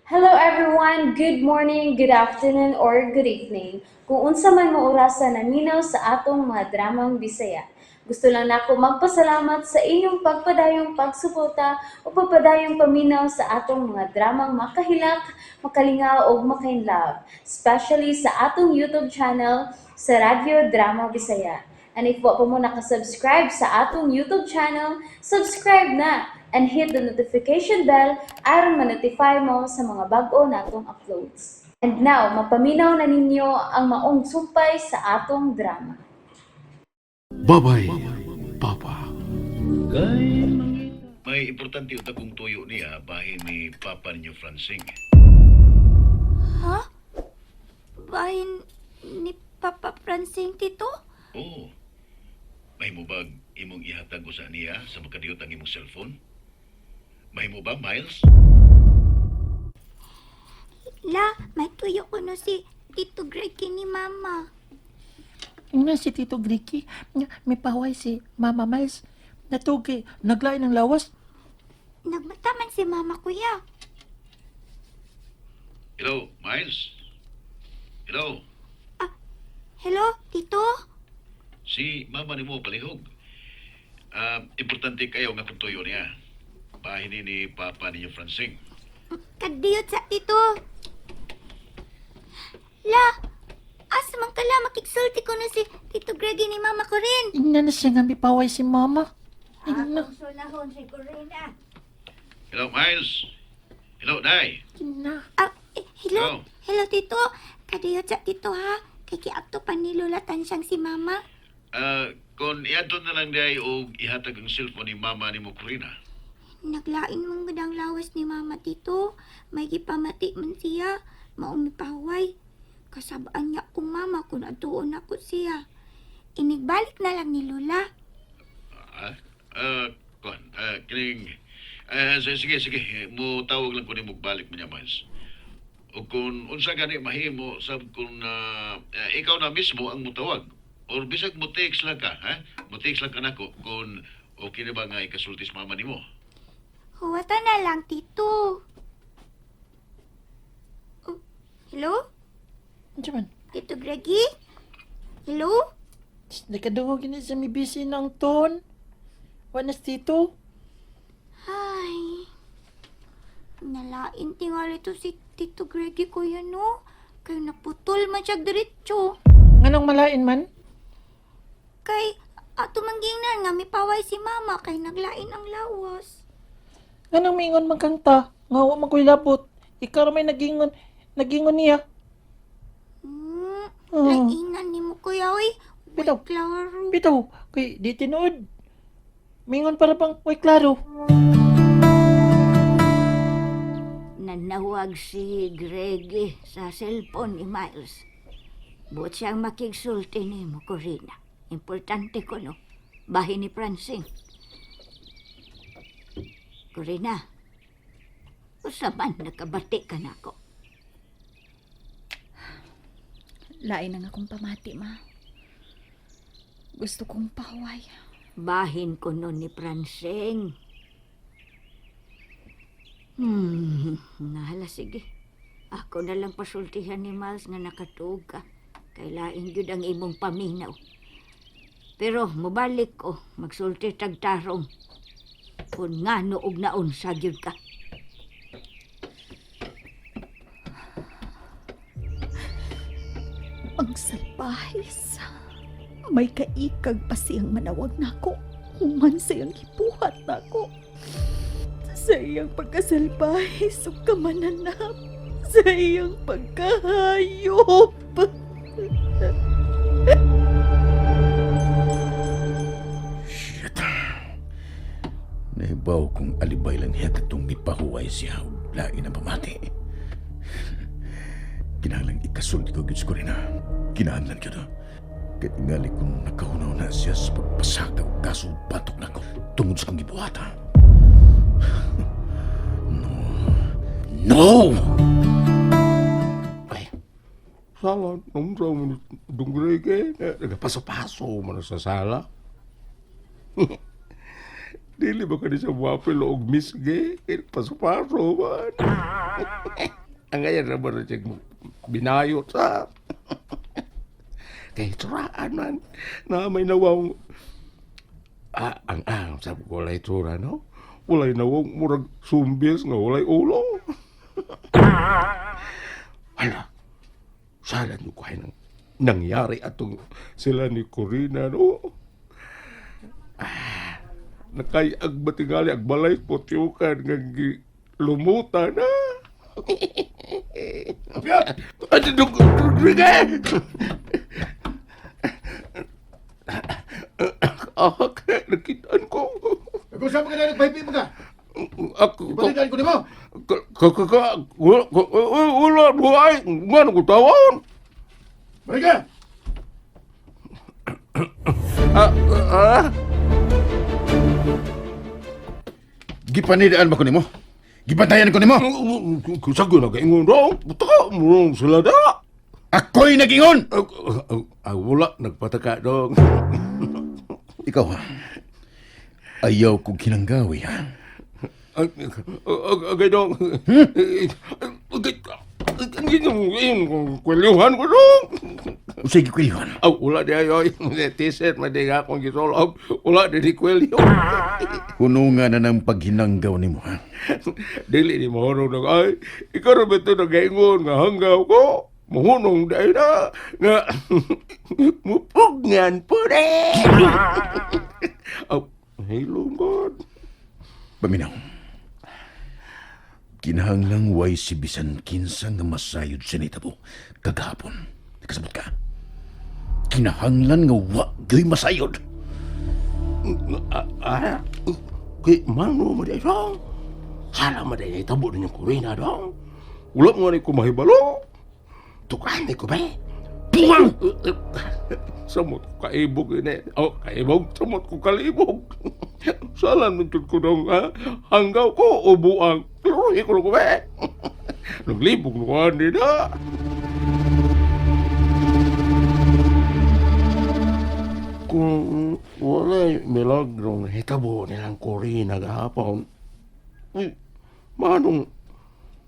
Hello everyone! Good morning, good afternoon, or good evening. Kung unsa man mo orasa naminaw sa atong mga dramang Bisaya. Gusto lang nako magpasalamat sa inyong pagpadayong pagsuporta o pagpadayong paminaw sa atong mga dramang makahilak, makalingaw ug makainlove, especially sa atong YouTube channel sa Radyo Drama Bisaya. And if wa pa mo nakasubscribe sa atong YouTube channel, subscribe na and hit the notification bell aron ma-notify mo sa mga bag-o natong uploads. And now, mapaminaw na ninyo ang maong sumpay sa atong drama. Babay, Papa. May importante uta kong tuyo niya bahin ni Papa ninyo Francing. Ha? Bahin ni Papa Francing, Tito? Oo. Mahimo bag imong ihatag usa niya sa makadiyot ang imong cellphone? Mahimo ba, Miles? La, may tuyo ko no si Tito Greg ni Mama. Nga si Tito Gricky, nga may paway si Mama Miles. Natugi, naglain ng lawas. Nagmata man si Mama, kuya. Hello, Miles? Hello? Hello, Tito? Si mama nimo palihog. Ah, importante kayo nga kung tuyo niya. Bahin ni Papa ninyo Francing. Kadiyot sa Tito. La, asa man kala makigsulti ko no si Tito Greg ni Mama ko rin. Ingna na siya nga may paway si Mama. Ingna, Sulahon si Corina. Hello, Miles? Hello, Day? ingna. Ah, eh, hello? Hello. Hello, Tito. Kadiyot sa Tito, ha? Kay kiadto pa ni Lola Tansyang si Mama. Ah, kung iadto na lang day og ihatag ang cellphone ni mama nimo Corina. Naglain mong gudang lawas ni Mama, Tito. May gipamati man siya. Maumipaway. Kasabaan niya kung Mama kung atuon ako siya. Inigbalik na lang ni Lola. Ah, ah, kon, ah, kining, ah, sige, sige, mo tawag lang ko nimo balik mo niya, Miles. O kung unsa gani mahimo, sab kung ikaw na mismo ang mutawag or bisag mo text lang ka, ha? Mo text lang ka nako kung okay na ba nga ikasulti sa mama nimo. Huwata na lang, Tito. Oh, hello? Ano man? Tito Greggy? Hello? Nakadungog gini sa may busy ng ton. Wala na si Tito. Ay. Nalain tingali to si Tito Greggy, kuya, no? Kay naputol man siya diretso. Nganong malain man? Kay ato manggingnan nga mipaway si Mama kay naglain ang lawas. Nganong mingon man kang ta? Nga wa man ko'y labot. Ikaw ra may nagingon, nagingon niya. Oh. Lainan ni mo, kuya, oy. Way Bitaw. klaro. Bitaw, kay di tinuod. Mingon para bang way klaro. Nanawag si Greg sa cellphone ni Miles. Buot siyang makigsulti ni mo, Corina. Importante ko, no? Bahin ni Francine. Corina, usa man nakabati ka na ako. Lain ang akong pamati, ma. Gusto kong pahuway. Bahin ko no ni Francine. Nahala, sige. Ako na lang pasultihan ni Miles nga nakatuog ka. Kay lain gyud ang imong paminaw. Pero mobalik ko, magsulti tagtarong. Kung nga og naon sa gyud ka. Ang salbahis. May kaikag pa siyang manawag nako. Human sa iyang gibuhat nako. Sa iyang pagkasalbahis ug kamananap. Sa iyang pagkahayop. Shit. Nahibaw kung alibay lang niya katong mipahuway siya og lain ang pamati. Kinahanglan ikasulti ko gyud ko rin ha. Kinahanglan gyud ha. Kay tingali kung nakahunaw na siya sa pagpasaka og kaso batok nako tungod sa kong gibuhat ha. No. No! Ay, sala, nung sa mo dunggre ke, nagapaso-paso man sa sala. Dili ba ka ni sa wapel og miss ge, paso-paso man. Ang ganyan naman na siya binayot sa. Kay tsuraan man na may nawang ah, ang sabi ko walay tsura no? Walay nawang murag sumbis nga walay ulo. Hala, sana nyo ko ay nang nangyari atong sila ni Corina no? Ah, nakay agbatingali agbalay potyukan nga lumutan na. Ano dug Ah, nakitaan ko. Kung saan ka na nagpahipi mo ka? Ako, Ibalikan ko nimo. ka, ka, ka, wala, wala, buhay, nga ko tawon. Balik ka! Ah, ah, Gipanidaan ba ko nimo? Gibantayan ko nimo? Sago na kaingon daw. Buta mo sila da. Ako'y nagingon! Ah, wala, nagpataka dong. Ikaw ha? Ayaw kong kinanggawi ha? Agay dong. Agay, kwelyuhan ko dong. Usay gikwilyon. Aw, wala di ayoy. T-shirt, madiga akong gisolog. Wala di di kwelyo. Hunungan na ng paghinanggaw nimo ha? Dili ni mahunong nag ay. Ikaw ra ba ito nagaingon nga hanggaw ko? Mahunong dahil na nga mupugnan po rin. Aw, hello God. Paminaw. Kinahanglang way si bisan kinsa nga masayod sa nitabo kagahapon. Nakasabot ka? Kinahanglan nga wa gyoy masayod. Ah, kay mano mo dahil dong. Sala mo dahil itabo ninyong kurina dong. Wala mo ni ko mahibalo. Tukan ni ko ba? Buwang! Samot ko kaibog ini. Oh, kaibog. Samot ko kalibog. Sala nung ko dong, ha? Hanggaw ko, ubuang. Kluhi ko ko ba? Naglibog ko ani na. Kung wala'y milagrong hitabo nilang Corina gahapon, uy, manong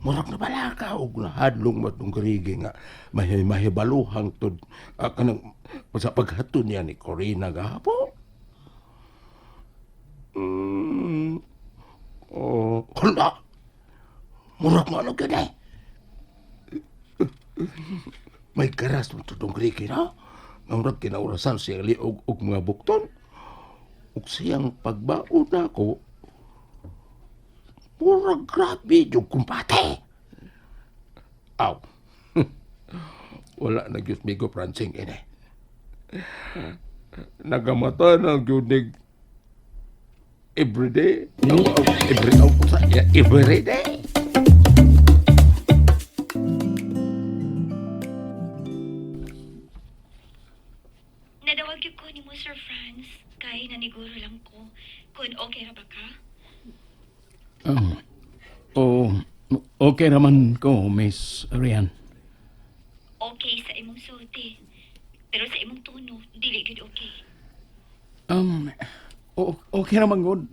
murag na balaka og nahadlong matong grigi nga mahi mahibaluhang tud ah, kanang sa paghaton niya ni Corina gahapon. Oh, hala. Murag mo ano gyud eh. May garas mo tutong grigi no? Nga murag kinaurasan siya liog og mga bukton. Ug siyang pagbaon nako, murag grabe yung kumpate. Aw. Wala na gyud migo pransing ini. Nagamata na gyud nig everyday. Aw, aw, every aw, sa- yeah, everyday. Nadawag gyud ko nimo Sir Franz kay naniguro lang ko kung okay ra ba ka. Oh, oh, okay raman ko, Miss Rian. Okay sa imong sulti. Pero sa imong tono, dili gyud okay. Okay raman good.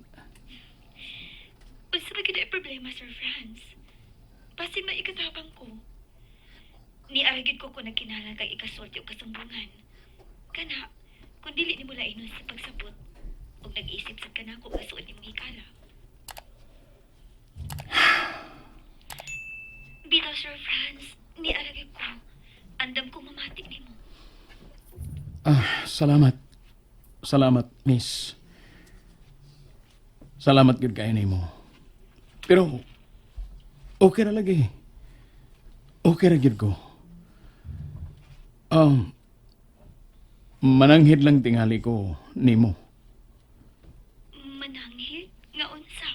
Unsa ba gyud ay problema Sir Franz? Basin maikatabang ko. Niara gyud ko kung nagkinahanglan kag ikasulti o kasumbungan. Kana, kung dili nimo lainon sa pagsabot, ug nag-isip sad ka nako nga suod nimong hikala. Bitaw Sir Franz, niara gyud ko. Andam ko mamati nimo. Ah, salamat. Salamat, Miss. Salamat gyud kaayo nimo. Pero okay ra lagi. Okay ra gyud ko. Um, mananghid lang tingali ko nimo. Mananghid nga unsa?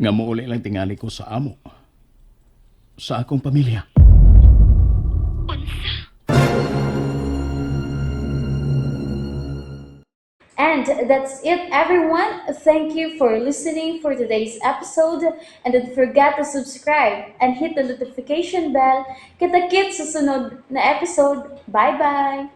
Nga muuli lang tingali ko sa amo. Sa akong pamilya. Unsa? And that's it, everyone. Thank you for listening for today's episode. And don't forget to subscribe and hit the notification bell. Kita-kits sa sunod na episode. Bye-bye!